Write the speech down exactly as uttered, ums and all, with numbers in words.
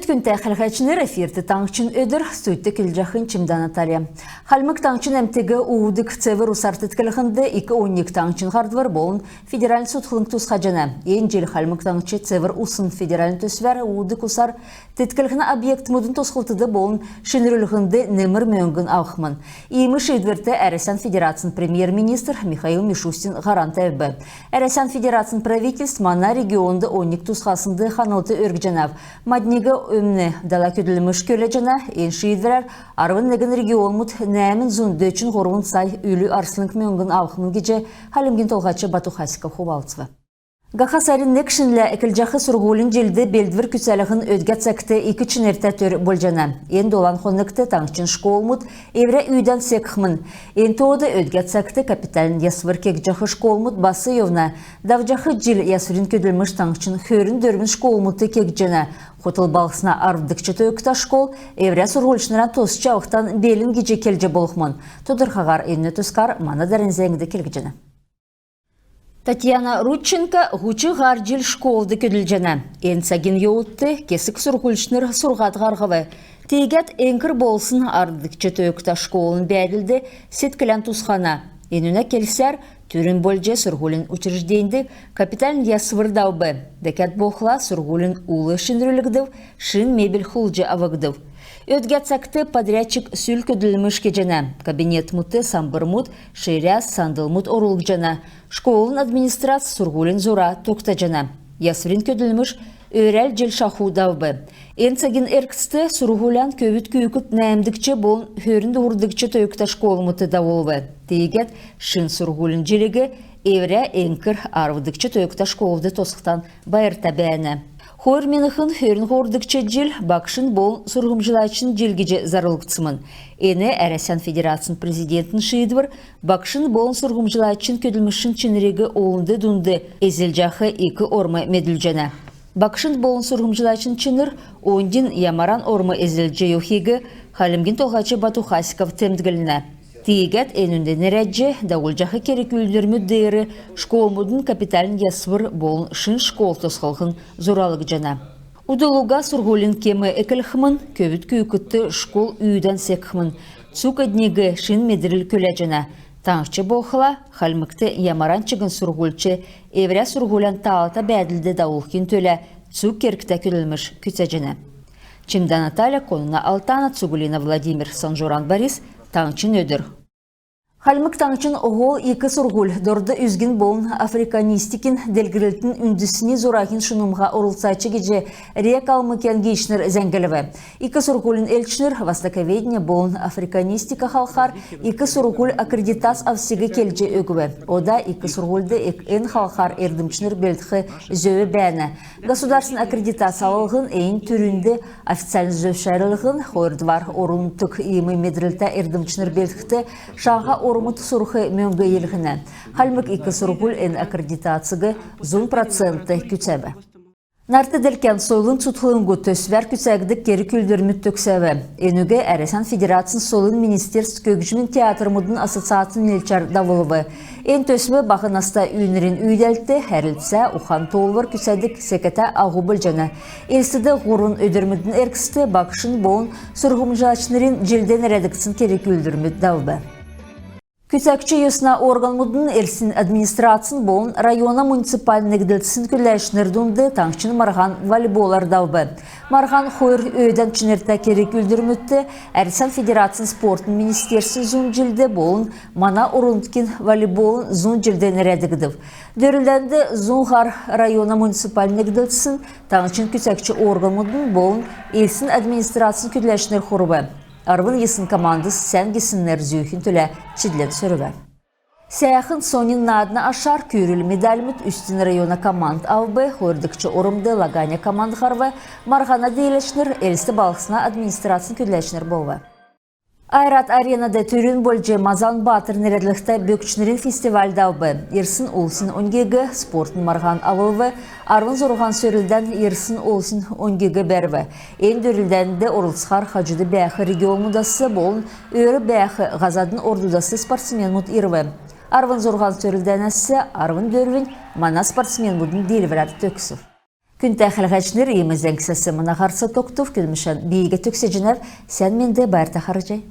Күндтә хәләһәчнр, эфирт «Таңһчин өдр», студьд көдлҗәхнь Чимдә Наталья. Хальмг Таңһчин әмтиг уудг цевр усар тетклһнд ик оньг таңһчин һардвр болн федеральн цутхлң тусхаҗана. Эн җил Хальмг Таңһч «Цевр усн» федеральн төсвәр уудг усар тетклһнә объектмудын тосхлтд болн шинрүллһнд немр мөңгн авхмн. Иим шиидврт Әрәсән Федерацин премьер-министр Михаил Мишустин һаран тәвв. Әрәсән Федерацин правительств мана регионд оньг тусхаснд ханлт өргҗәнәв. Мадниг өмн дала көдлмш күләҗәнә. Эн шиидврәр арвн негн регионмуд нәәмн зун дөчн һурвн сай үлү арслң мөңгн авхмн гиҗ Хальмгин Толһач Бату Хасиков хувалцв. Һаха сарин нег шинлә эклҗәх сурһулин җилд белдвр күцәлһн өдгә цагт ик чинртә төр болҗана. Эн долан хонгт таңһчин школмуд эврә үүдән секхмн. Эн тоод өдгә цагт капитальн ясвр кегдҗәх школмуд бас йовна. Давҗах җил ясврин көдлмш таңһчин хөрн дөрвн школмудт кегдҗәнә. Хотл балһсна арвдгч тойгта школ эврә сурһульчнран тосч авхдан белн гиҗ келҗ болхмн. Тодрхаһар энүнә тускар мана дарани зәңгд келгдҗәнә. Татьяна Рудченко һуч һар җил школд көдлҗәнә. Эн цагин йовудт кесг сурһульчнр сурһад һарһв. Тиигәд эңкр болсн арвдгч тойгта школын бәәдлд седклән тусхана. Энүнә келсәр, түрүн болҗ сурһулин учрежденьд капитальн ясвр давв. Дәкәд болхла сурһулин ул шинрүлгдв, шин мебель хулдҗ авгдв. Өдгә цагт подрядчик сүл көдлмш кеҗәнә. Кабинетмүдт самбрмуд, ширәс, сандлмуд орулгдҗана. Школын администрац сурһулин зура тогтаҗана. Ясврин көдлмш өрәл җил шаху давв. Эн цагин эргцд сурһулян көвүд-күүкд нәәмдгч болн хөрн һурвдгч тойгта школмудт давулв. Тиигәд шин сурһулин җилиг эврә эңкр арвдгч тойгта школд тосхдан байрта бәәнә. Хойр миңһн хөрн һурвдгч җил Багшин болн сурһмҗлачин җил гиҗ зарлгдсмн. Эн Әрәсән Федерацин Президентин шиидвр багшин болн сурһмҗлачин көдлмшин чинриг олна дунд эзлҗәх ик орм медүлҗәнә. Багшин болн сурһмҗлачин чинр оньдин ямаран орм эзлҗ йовхиг Хальмгин Толһач Бату Хасиков темдглнә. Тиигәд энүнд нерәдҗ давулҗах керг-үүлдврмүд деер школмудын капитальн ясвр болн шин школ тосхлһн зуралгдҗана. Удл уга сурһулин кем эклхмн, көвүд-күүкдт школ үүдән секхмн. Цуг эдниг шин медрл күләҗәнә. Таңһч болхла, Хальмгт ямаран чигн сурһульч эврә сурһулян таалта бәәдлд давулхин төлә цуг кергтә көдлмш күцәҗәнә. Чимдә Наталья, Конна Алтана, Цуглина Владимир, Санҗуран Борис, «Таңһчин өдр». Хальмг Таңһчин һол ик сурһуль дорд үзгин болн африканистикин делгрлтин үндсни зураһин шунмһа орлцач гиҗ РИА «Калмыкиян» гиичнр зәңглв. Ик сурһулин элчнр востоковедение болн африканистика халхар ик сурһуль аккредитац авсиг келҗ өгв. Ода ик сурһульд эн халхар эрдмчнр белдх зөв бәәнә. Государственн аккредитац авлһн — эн түрүнд официальн зөвшәрлһн, хойрдвар орн-нутгт иим медрлтә эрдмчнр белдхд шаңһа ормд сурх мөңг йилһнә. Хальмг ик сурһуль эн аккредитациг зун процент күцәв. Нарт-делкән сойлын цутхлңгуд төсвәр күцәгддг керг-үүлдврмүд төгсәв. Энүг Әрәсән Федерацин сойлын министерств көгҗмин театрмудын ассоциацин нилчәр давулв. Эн төсв баһ наста үйнрин үүдәлт, хәрлцә, ухан-тоолвр күцәдг секәтә аһу болҗана. Элстд һурвн өдрмүдин эргцд багшин болн сурһмҗлачнрин җилд нерәдгдсн керг-үүлдврмүд давв. Күцәгч йосна органмудын, Элстин администрацин болн района муниципальн негдлцсин көдләчнр дунд таңһчин марһан волейболар давв. Марһан хойр өөдән чинртә керг-үүлдврмүдт: Әрәсән Федерацин спортын министерствин зун җилд болн мана орн-нутгин волейболын зун җилд нерәдгдв. Дөрлдәнд зун һар района муниципальн негдлцсин, таңһчин күцәгч органмудын болн Элстин администрацин көдләчнр хурв. Арвн йисн командс сән гисн нер зүүхин төлә чидлән сөрв. Сәәхн соньн наадна ашар күрл медальмуд Үстин района команд авв, хойрдгч ормд Лаганя команд һарв. Марһана дииләчнр Элст балһсна администрацин көдләчнр болв. «Ойрат Аренад» түрүн болҗ «Мазан баатр» нерәдлһтә бөкчнрин фестиваль давв. Ирсн улсин оньгиг, спортын марһан авлв. Арвн зурһан сөрлдән ирсн улсин оньгиг бәрв. Эн дөрлдәнд орлцхар хаҗуд бәәх регионмудас болн өөр бәәх һазадын ордудас спортсменмуд ирв. Арвн зурһан сөрлдәнәс арвн дөрвнь мана спортсменмудын диилврәр төгсв. Күндтә хәләһәчнр, иим зәңгсәс мана һарц тогтв. Көдлмшән би төгсәҗәнәв. Сән менд, байрта харһий.